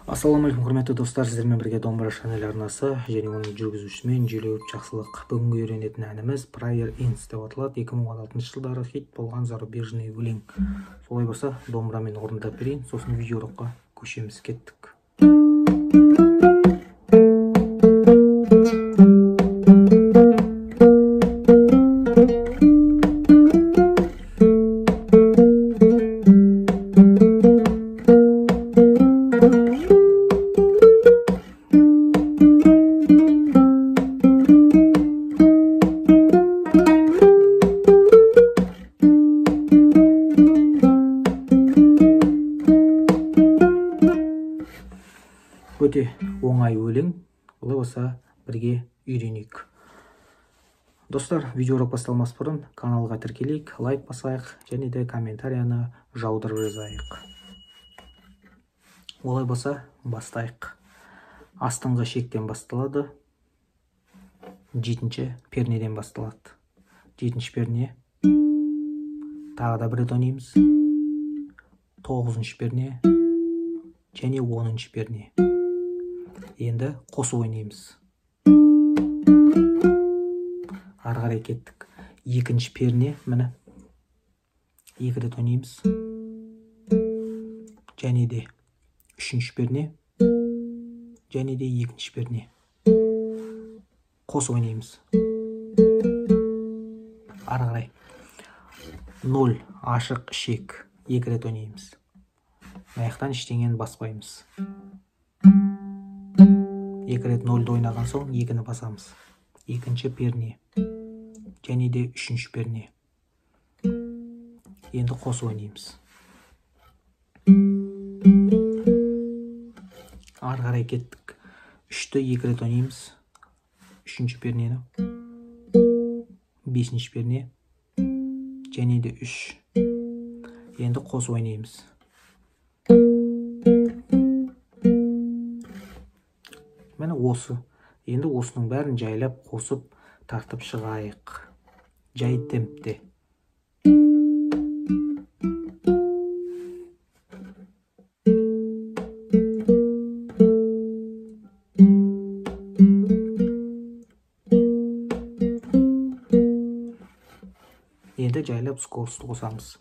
Ассалаумағалейкум, құрметті достар, сіздермен бірге Домбыра Channel арнасы және оның жүргізушісімен Желеуов Жақсылық. Бүгінгі үйренетін әніміз Prayer Ends деп аталады. 2016 жылдары хит болған зарубежный өлең. Солай болса, домбырамен орындап берейін, сосын видеорокқа көшеміз, кеттік. Өте оңай өлең, олай болса бірге үйренейік. Достар, видеорок басталмас бұрын каналға тіркелейік, лайк басайық және де комментарияны жаудырып жазайық. Олай болса бастайық. Астыңғы шектен басталады, жетінші пернеден басталады. Жетінші перне, тағы да бір рет ойнаймыз. Тоғызыншы перне және оныншы перне. Енді қосып ойнаймыз. Ары қарай кеттік. Екінші перне, міне, екі рет ойнаймыз. Және де үшінші перне, және де екінші перне. Қосып ойнаймыз. Ары қарай 0 ашық ішек, екі рет ойнаймыз. Аяқтан ештеңені баспаймыз. Екі рет 0-ді ойнаған соң екіні басамыз. Екінші перне және де үшінші перне. Енді қосып ойнаймыз. Ары қарай кеттік. Үшті екі рет ойнаймыз. Үшінші пернені, бесінші перне және де үш. Енді қосып ойнаймыз. Міне осы. Енді осының бәрін жайлап қосып тартып шығайық. Жай темпте. Енді жайлап скоростьті қосамыз.